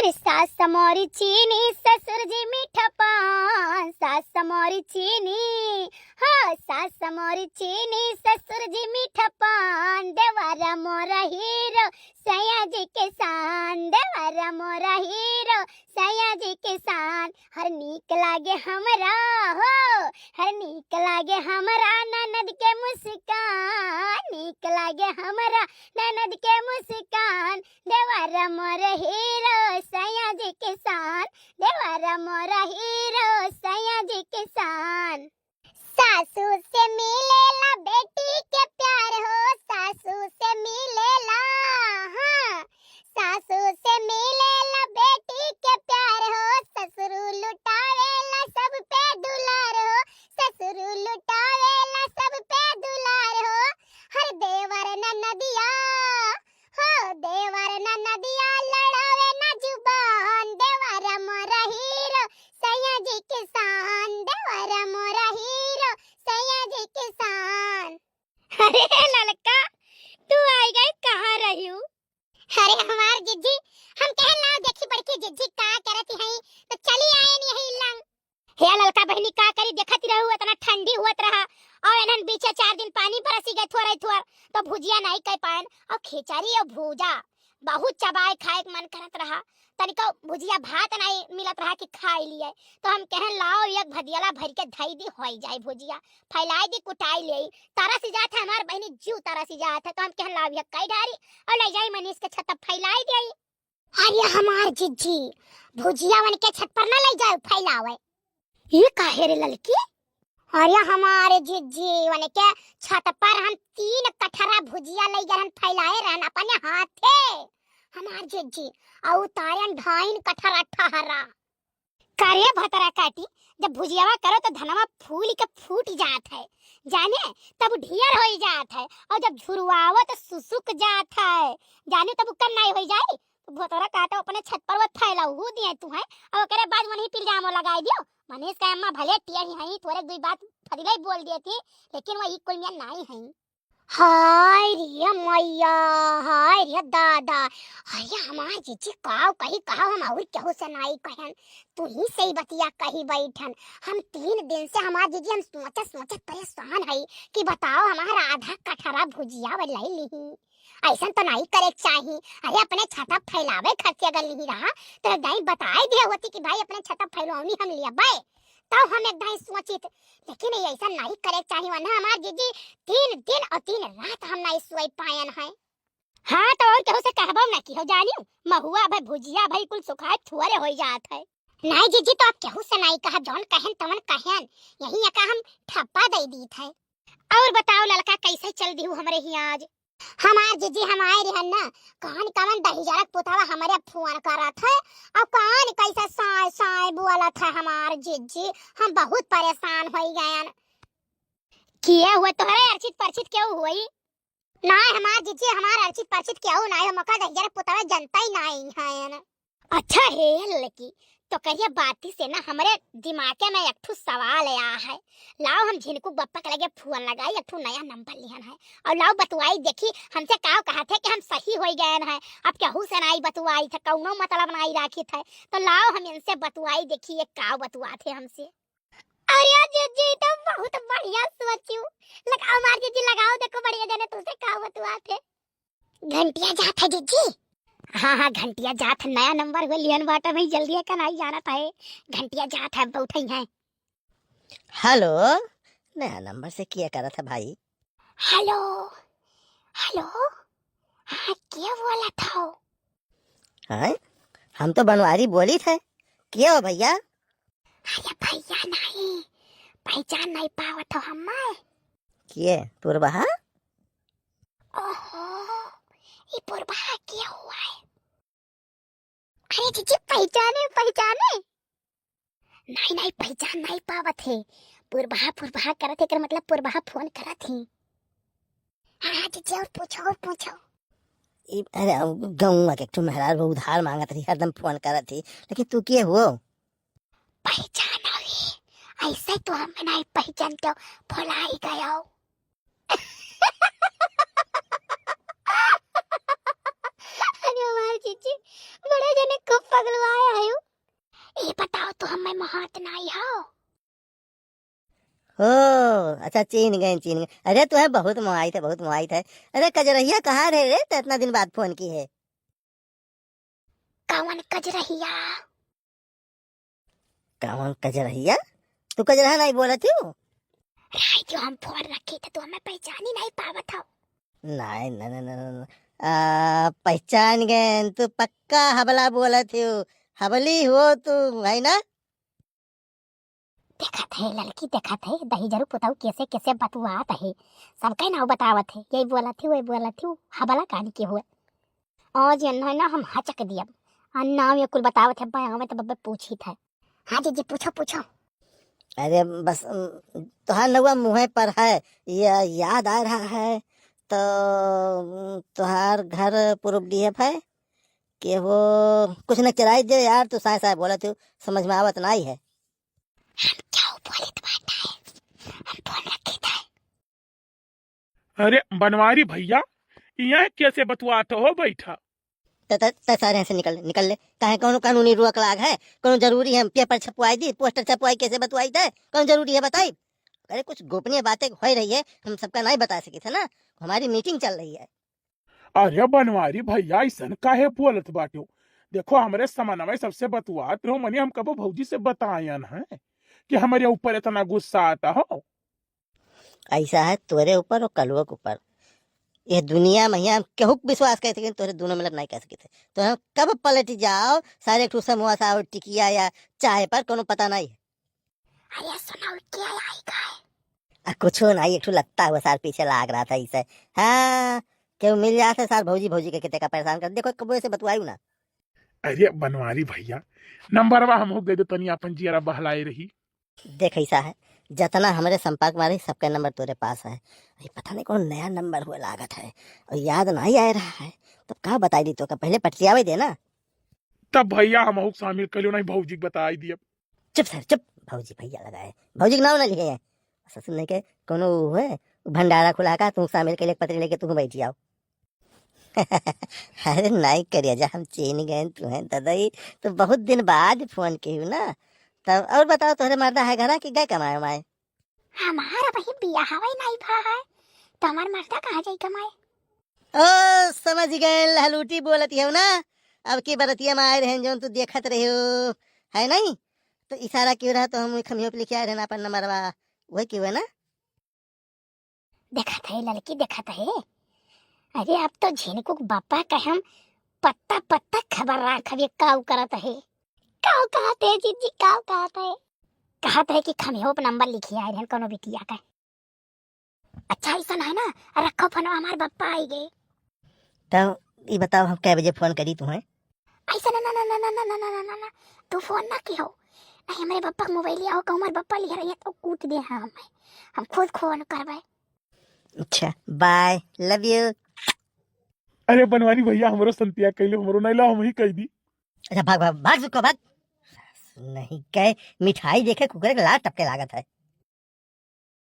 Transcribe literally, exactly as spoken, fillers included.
सास मोरी चीनी, ससुर जी मीठा पान, सास मोरी चीनी, हो सास मोरी चीनी, ससुर जी मीठा पान, देवरा मोरा हीरो, सैया जी के शान, देवरा मोरा हीरो, सैया जी के शान। हर नीक लागे हमरा हो, हर नीक लागे हमरा ननद के मुस्कान, नीक लागे हमरा ननद के मुस्कान। देवरा मोर हीरो सैया जी के शान, देवरा मोर हीरो सैया जी के शान। सासू से मिलेला बेटी के प्यार हो, सासू से मिलेला, हाँ, सासू से मिलेला बेटी के प्यार हो, ससुरू लुटावेला सब पे दुलार हो, ससुरू लुटावेला सब पे दुलार हो। हर देवर ननदिया हो, देवर ननदिया लड़ावे ना जुबान, देवर मोरा हीरो सैया जी के शान, देवर मोरा हीरो सैया जी के शान। अरे ललका, तू आई गई, कहाँ रही हूँ? अरे हमार जिज्जी, हम कहे लाओ देखी बड़की जिज्जी का करत हई, तो चली आए नहीं लंग। हे ललका बहिनी, का करी, देखत रहू, इतना ठंडी हुअत रहा, और इन्हन बीचे चार दिन पानी बरसी गए थोड़ा थोड़ा, तो भुजिया नहीं कर पाएन, और खिचड़ी और भूजा बहुत चबाए खाए के मन करत रहा, तनिको भुजिया भात नहीं मिलत रहा कि खाई लिए, तो हम कहन लाओ एक भदियला भर के धई दी, होई जाए भुजिया, फैलाई दी, कुटाई ले। तरस जात है हमार बहिनी, जीव तरस जात है, तो हम कहन लाओ एक कई डारी और ले जाई मनीष के छत फैलाई दे। अरे हमार जिज्जी, भुजिया वन के छत पर ना ले जाओ फैलावे। ये काहे रे ललकी? अरे हमारे जिज्जी, वन के छत पर हम तीन कठरा भुजिया ले गए, हम फैलाए रहन अपने हाथे। हमार जिज्जी, और उतारे ढाइन कठरा ठहरा। करे भतरा काटी, जब भुजियावा करो तो धनवा फूल के फूट जात है, जाने, तब ढेर होई जात है, और जब झुरवावो तो सुसुक जात है, जाने, तब कम नहीं होई जाई। तो भतरा काटो अपने छत पर वो फैलाऊ दिए तू है, और ओकरे बाद वहीं पिलजामो लगाई दियो। मनीष का अम्मा भले टिया ही हई, थोड़े दुई बात फदिले बोल दिए थी, लेकिन वो ई कुल में नहीं हई। हाय रे मैया, हाय रे दादा, अरे हमार जिज्जी काव कही, कहा हम और केहू से नाई कहन, तू ही सही बतिया कही बैठन। हम तीन दिन से हमार जिज्जी, हम सोचत सोचत परेशान हई कि बताओ हमार आधा कठरा भुजिया वो ले ली, ऐसन तो नाई करे के चाही। अरे अपने छता फैलावे खर्चे अगर नहीं रहा तो दाई बताए दिया होती कि भाई अपने छता फैलौनी हम लिया बाय, तब हम एक दाई सोचित, लेकिन ये ऐसा नहीं करे के चाही, वरना हमार जिज्जी तीन दिन और तीन रात हम नहीं सोए पायन है। हाँ, तो और केहू से कहबो ना की हो जानियो, महुआ भाई भुजिया भाई कुल सुखाए थुअरे हो जात है। नहीं जिज्जी, तो आप केहू से नहीं कहा, जौन कहन तवन कहन, यही एका हम ठप्पा दे दीत है। और बताओ ललका, कैसे चल दिहू हमरे हियाँ आज? हमार जिज्जी हम आए रहन ना, कान कवन दहिजरक पुतवा हमरे फोन करत है, और कान कैसे साय साय बोलत है हमार जिज्जी, हम बहुत परेशान होई गयन। किए हुए तोहरे अर्चित पर्चित केहू हुई? नाय हमार जिज्जी, हमार अर्चित पर्चित केहू नाय, हम ओकर दहिजरक पुतवा जनता ही नाय है। अच्छा हे लड़की, तो करिया बाती से ना हमरे दिमागे में एक ठो सवाल आया है। लाओ हम झिनकू बप्पा के लगे फोन लगाई, एक ठो नया नंबर लिहन है, और लाओ बतुआई देखी हमसे काव कहा थे कि हम सही होई गए हैं। अब केहू से नाई बतुआई थे, कौनो मतलब नाई राखी थे, तो लाओ हम इनसे बतुआई देखी ये काव बतुआ थे हमसे। अरे जिज्जी, तो बहुत बढ़िया सोचू। लगाओ हमार जिज्जी, लगाओ, देखो बढ़िया जाने तुमसे काव बतुआ थे। घंटिया जात है जिज्जी। हाँ हाँ, घंटिया जात है, नया नंबर हुए लियन बाटा भाई, जल्दी है कनाई जाना था। घंटिया जात है, बैठे हैं। हेलो, नया नंबर से किया करत है भाई? हेलो, हेलो, हाँ, के बोलत हो? हैं? हम तो बनवारी बोली थे। के हो भैया? अरे भैया नहीं, पहचान नहीं पावत हो हमें? के, पुरबहा? ओहो, ई पुरबहा के हुआ है? अरे जीजी, पहचाने, पहचाने? नहीं, नहीं, पहचान नहीं पावत है। पुरबहा, पुरबहा करत है, एकर मतलब पुरबहा फोन करत है। हाँ, हाँ, जीजी, और पूछो, और पूछो। ई, अरे, गौवा के एक ठो मेहरारू उधार मांगत रही, हरदम फोन करत ही, लेकिन तू के हुओ? पहचान अभी, ऐसे तो हम नहीं पहचानते हो, भुलाई गयो। अरे वाह। जीजी, बड़े जने खूब पगलवाए आयो। ए बताओ तो हमें मोहात नाई हो। हो, अच्छा, चीन गए, चीन गए। अरे, तुम्हें बहुत मोहाइत है, बहुत मोहाइत है। अरे, कजरहिया कहाँ रहे रे? तो इतना दिन बाद फोन की है। कौन कजरहिया? कौन कजरहिया? तू कजरहा नहीं बोलत हो? राय जो हम फोन रखे थे, तो हमें पहचानी नहीं पावत हो। नहीं, नहीं, नहीं, नहीं, नहीं। आ, पहचान गए, तू पक्का हबला बोलत हो। हबली हो तू, है ना? देखत है ललकी, देखत है, दही जरू पुताऊ कैसे कैसे बतुआत है। सबके नाव बतावत है, यही बोलत है, वही बोलत है, हबला कानी के हुए। आज ये ना, ना हम हचक दियब। आ नाव ये कुल बतावत है, बयावे तो बब्बे पूछित है। हाँ जीजी, पूछो, पूछो। अरे बस, उम, तोहार नौवा मुँहे पर है, ये याद आ रहा है, तो, उम, तोहार घर पूरब डीहप है, के हो कुछ न चराई दे यार, तू साय साय बोलत हो, समझ में आवत नाई है। हम क्या बोलत बाटा है? हम फोन रखे थे। अरे बनवारी भैया, यहाँ कैसे बतुआत हो बैठा? त, त, त सारे यहाँ से निकल, निकल ले। काहे कौनो कानूनी रोक लाग है? कौनो जरूरी है हम पेपर छपवाई दी, पोस्टर छपवाई, कैसे बतुआई थे? कौनो जरूरी है बताई? अरे कुछ गोपनीय बातें हो रही है, हम सबका नहीं बता सकी थे ना, हमारी मीटिंग चल रही है। अरे बनवारी भैया, ऐसन काहे बोलत बाटो? देखो, हमरे समनवा सबसे बतुआत रहो, मने हम कबो भौजी से बतायन है कि हमरे ऊपर इतना गुस्सा आता हो। ऐसा है तोरे ऊपर और कलुआ के ऊपर। ये दुनिया में हम केहू के विश्वास कर सके, तोरे दोनों में नहीं कर सके थे। तो हम कब पलट जाओ, सारे एक ठो समोसा और टिकिया या चाय पर कोनो पता नहीं है। अरे सुनाओ, क्या आई गए? आ, कुछो ना, एक ठो लत्ता हुआ सार पीछे लाग रहा था इसे। हाँ, केहू मिल जात है सार, भौजी, भौजी के कितने का परेशान कर। देखो, कबो ऐसे बतुआयु ना। अरे बनवारी भैया, नंबरवा हमहू दे दे, तनी अपन जियरा बहलाए रही। देख, ऐसा है, जतना हमरे संपर्क में रही, सबके नंबर तोरे पास है। अरे, पता नहीं कौन नया नंबर हुआ लागत है, और याद नहीं आ रहा है, तब का बताई दी तो का, पहले पटियावे दे ना। तब भैया हमहू शामिल कर लो, नहीं भौजी के बताई दिया। चुप सर, चुप। भौजी भैया लगाए, भौजी के नाम ना लिए। ससुर नहीं के कोनो हुए भंडारा खुला का, तू शामिल के लिए पत्री लेके तू बैठ जाओ। अरे नहीं करिया जा, हम चीन गए तू है ददई, तो बहुत दिन बाद फोन किहू ना। तब और बताओ, तोहरे मर्दा है घरा कि गए कमाए उमाए? हमारा बहिन बियाहवे नहीं भा है, तो हमार मर्दा कहाँ जाई कमाए? ओ, समझ गए, लहलूटी बोलत हो ना। अब की बरतिया में आए रहन जौन तू देखत रहे हो, है नहीं? तो इशारा क्यों रहा तो हम खमियों पे लिखे आए रहन अपन नंबरवा, वही क्यों है ना? देखत है लड़की, देखत है। अरे अब तो झिनकू के बापा के हम पत्ता पत्ता खबर राखब, ये काऊ करत है। काऊ कहत है जीजी, काऊ कहत है? कहत है कि खमियों पे नंबर लिखे आए रहन कोनो बिटिया का। अच्छा, ऐसा है ना, रखो फोन, हमार बप्पा आई गए। तब ई बताओ, हम कै बजे फोन करी तुम्हें? ऐसा ना, ना, ना, ना, तू फोन ना किहो। नहीं, हमरे बप्पा के मोबाइल आओ, कहूँ हमार बप्पा लिया रही है, तो कूट दे हम, हम खुद फोन करबे। अच्छा, bye, love you। अरे बनवारी भैया, हमरो संतिया कैलो, हमरो नहीं ला, हम ही कह दी। अच्छा, भाग, भाग, भाग, सुखो, भाग। नहीं कहे, मिठाई देखे कुकरे के लार टपके लागत है।